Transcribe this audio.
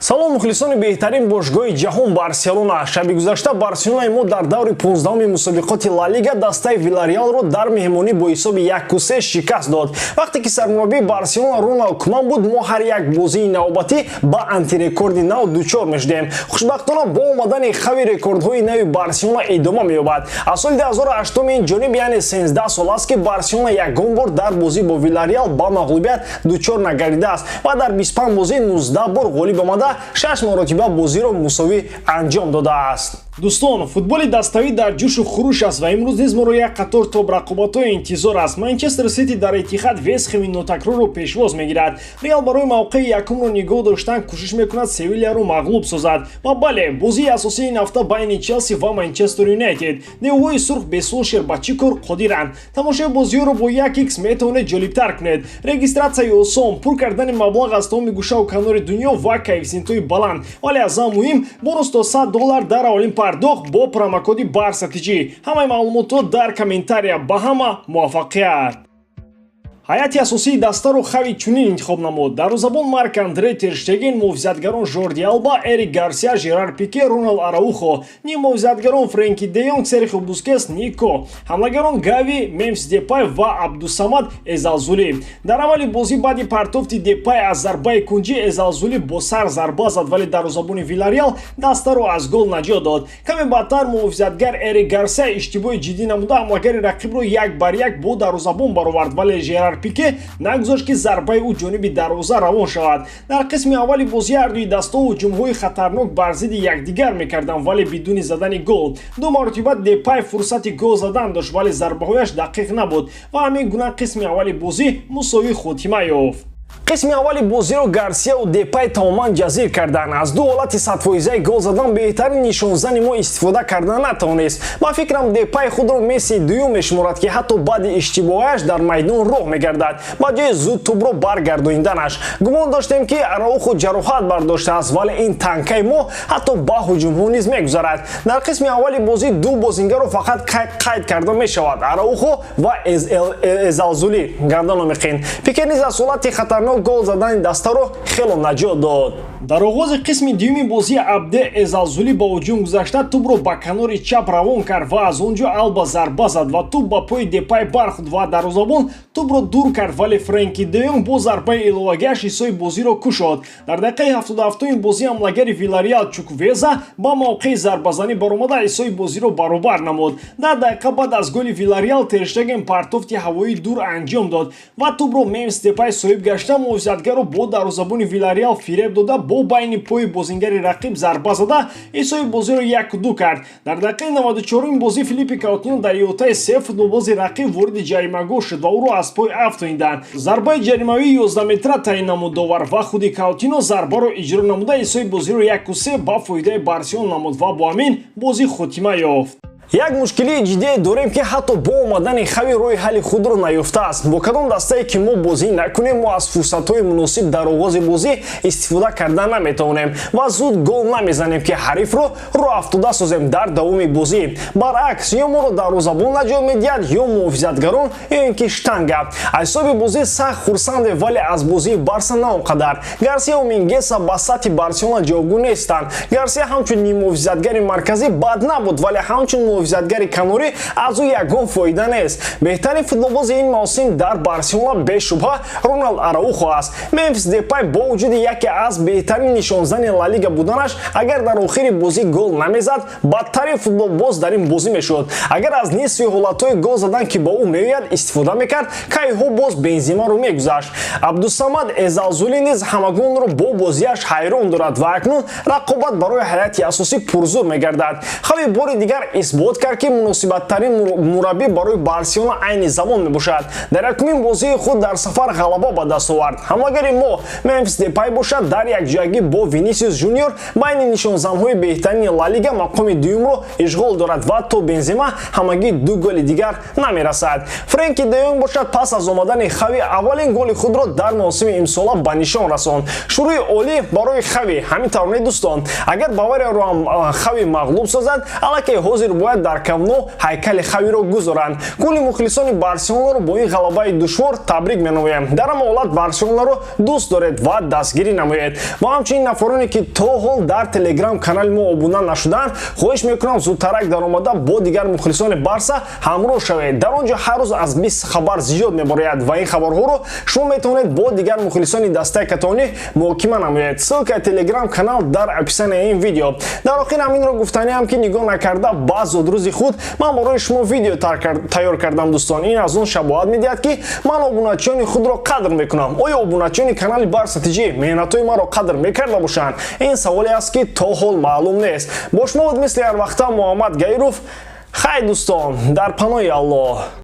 Салом, мухлисони беҳтарин бошгоҳи ҷаҳон Барселона. Шаби гузашта Барселонаи мо дар даври 15-уми мусобиқоти Ла Лига дастаи Вилареалро дар меҳмонӣ бо ҳисоби 1-3 шикаст дод. Вақте ки сармураббии Барселона Роналд Куман буд, мо ҳар як бозии навбатӣ ба антирекорди нав дучор мешудем. Хушбахтона, бо омадани Хави рекордҳои нави Барселона идома меёбад. Аз соли 2008 ин ҷониб, яъне 13 сол аст, ки Барселона ягон бор дар бозӣ бо Вилареал ба мағлубият дучор нагардидааст ва дар 25 бозӣ 19 бор ғолиб омада, шаш маротиба бозиро мусовӣ анҷом додааст. Дӯстон, футболи даставӣ дар ҷӯшу хуруш аст ва имрӯз низ моро як қатор топ-рақобатҳое интизор аст. Манчестер Сити дар Этихад Вестхеми нотакрорро пешвоз мегирад. Реал барои мавқеи якумро нигоҳ доштан кӯшиш мекунад Севилияро мағлуб созад. Ва бале, бозии асосии ин ҳафта байни Челси ва Манчестер Юнайтед. Девҳои сурх бе Сулшер ба чӣ кор қодиранд? Тамошои бозиҳоро бо 1x метавонед ҷолибтар кунед. Регистратсияи осон, пур кардани маблағ аз тамоми гӯшаву канори дунё ва коэффисиентҳои баланд, вале аз ҳама муҳим, бонус то 100 доллар дар аввалин пардохт бо промокоди Барса ТЖ. Ҳамаи маълумотҳо дар комментария. Ба ҳама муваффақият! Ҳайати асосии дастаро Хави чунин интихоб намуд: дарвозабон Марк Андре Терштеген, муҳофизатгарон Жорди Алба, Эрик Гарсия, Жерар Пике, Роналд Араухо, ниммуҳофизатгарон Френки де Йонг, Серхио Бускес, Нико, ҳамлагарон Гави, Мемфис Депай ва Абдусамад Эзалзули. Дар аввали бозӣ баъди партофти Депай аз зарбаи кунҷӣ Эзалзули бо сар зарба зад, вале дарвозабони Вилареал дастаро аз гол наҷот дод. Каме баъдтар муҳофизатгар Эрик Гарсия иштибоҳи ҷиддӣ намуда, ҳамлагари рақибро як бар як бо дарвозабон баровард, вале Жерар Пике нагузошт, ки зарбаи ӯ ҷониби дарвоза равон шавад. Дар қисми аввали бозӣ ҳардуи дастҳо ҳуҷумҳои хатарнок бар зидди якдигар мекарданд, вале бидуни задани гол. Ду маротиба Депай фурсати гол задан дошт, вале зарбаҳояш дақиқ набуд ва ҳамин гуна қисми аввали бозӣ мусовӣ хотима ёфт. Қисми аввали бозиро Гарсияу Депай тамоман ҷазир карданд. Аз ду ҳолати садфоизаи гол задан беҳтарин нишонзани мо истифода карда натавонист. Ба фикрам, Депай худро Месси дуюм мешуморад, ки ҳатто баъди иштибоҳаяш дар майдон роҳ мегардад, ба ҷои зуд тӯбро баргардониданаш. Гумон доштем, ки Араухо ҷароҳат бардоштааст, вале ин танкаи мо ҳатто ба ҳуҷумҳо низ мегузарад. Дар қисми аввали бозӣ ду бозингарро фақат қайд карда мешавад: Араухо ва Эзалзули гарданомиқин. Пике низ аз ҳолати хатарнок гол задани дастаро хело наҷот дод. Дар оғози қисми дуюми бозӣ Абде Эзалзулӣ ба ҳуҷум гузашта, тӯбро ба канори чап равон кард ва аз он ҷо Алба зарба зад ва тӯб ба пои Депай бархӯрд ва дарвозабон тӯбро дур кард, вале Френки де Йонг бо зарбаи иловагиаш ҳисоби бозиро кушод. Дар дақиқаи 77-уми бозӣ ҳамлагари Вилареал Чуквеза ба мавқеи зарбазанӣ баромада, ҳисоби бозиро баробар намуд. 10 дақиқа баъд аз голи Вилареал Терштеген партофти ҳавоии дур анҷом дод ва тӯбро Мемфис Депай соҳиб гашта, муҳофизатгарро бо дарвозабони Вилареал фиреб дода, бо байни пои бозингари рақиб зарба зада, ҳисоби бозиро 1-2 кард. Дар дақиқаи 94-уми бозӣ Филиппи Каутино дар иҳотаи се футболбози рақиб вориди ҷаримагоҳ шуд ва ӯро аз пой афтонидан. Зарбаи ҷаримавии 11 метра таъин намуд довар ва худи Каутино зарбаро иҷро намуда, ҳисоби бозиро 1-3 ба фоидаи Барселона намуд ва бо ҳамин бозӣ хотима ёфт. Як мушкилии ҷиддие дорем, ки ҳатто бо омадани Хави роҳи ҳалли худро наёфтааст. Бо кадом дастае ки мо бозӣ накунем, мо аз фурсатҳои муносиб дар оғози бозӣ истифода карда наметавонем ва зуд гол намезанем, ки ҳарифро роҳафтода созем дар давоми бозӣ. Баръакс, ё моро дарвозабон наҷот медиҳад, ё муҳофизатгарон, ё ин ки штанга. Аз ҳисоби бозӣ сахт хурсанде, вале аз бозии Барса на он қадар. Гарсияу Мингеса ба сатҳи Барселона ҷавобгӯ нестанд. Гарсия ҳамчун ниммуҳофизатгари марказӣ бад набуд, вале ҳамчун муҳофизатгари канорӣ аз ӯ ягон фоида нест. Беҳтарин футболбози ин мавсим дар Барселона бешубҳа Роналд Араухо аст. Мемфис Депай бо вуҷуди яке аз беҳтарин нишонзани Ла Лига буданаш, агар дар охири бозӣ гол намезад, бадтарин футболбоз дар ин бозӣ мешуд. Агар аз нисфи ҳолатҳои гол задан, ки ба ӯ меояд, истифода мекард, кайҳо боз Бензимаро мегузашт. Абдусамад Эзалзулӣ низ ҳамагонро бо бозиаш ҳайрон дорад ва акнун рақобат барои ҳайати асосӣ пурзур мегардад. Хави бори дигар исбот кард, ки муносибаттарин мураббӣ барои Барселона айни замон мебошад. Дар якумин бозии худ дар сафар ғалаба ба даст овард. Ҳамлагари мо Мемфис Депай бошад, дар якҷоягӣ бо Винисиус Жуниор байни нишонзанҳои беҳтарини Ла Лига мақоми дуюмро ишғол дорад ва то Бензема ҳамагӣ ду голи дигар намерасад. Френки де Йонг бошад, пас аз омадани Хави аввалин голи худро дар мавсими имсола ба нишон расонд. Шурӯи олӣ барои Хави. Ҳамин тавр не, дӯстон? Агар Баварияро ҳам Хави мағлуб созад, аллакай ҳозир бояд Бояд дар Камп Ну ҳайкали Хавиро гузоранд. Кулли мухлисони Барселонаро бо ин ғалабаи душвор табрик менамоям. Дар ҳама ҳолат Барселонаро дӯст доред ва дастгирӣ намоед. Ва ҳамчунин нафароне, ки то ҳол дар Телеграм канали мо обуна нашуданд, хоҳиш мекунам, зудтарак даромада, бо дигар мухлисони Барса ҳамроҳ шавед. Дар он ҷо ҳар рӯз аз 20 хабар зиёд мебарояд ва ин хабарҳоро шумо метавонед бо дигар мухлисони дастаи каталонӣ муҳокима намоед. Ссылка и Телеграм канал дар описании ин видео. Дар охир ҳаминро гуфтаниам, ки нигоҳ накарда ба зодрӯзи худ, ман барои шумо видео тайёр кардам. Дӯстон, ин аз он шабоҳат медиҳад, ки ман обуначиёни худро қадр мекунам. Оё обуначиёни канали Барса ТЖ меҳнатҳои маро қадр мекарда бошанд? Ин саволе аст, ки то ҳол маълум нест. Бо шумо буд, мисли ҳар вақта, Муҳаммад Гаиров. Хай, дӯстон, дар паноҳи Аллоҳ.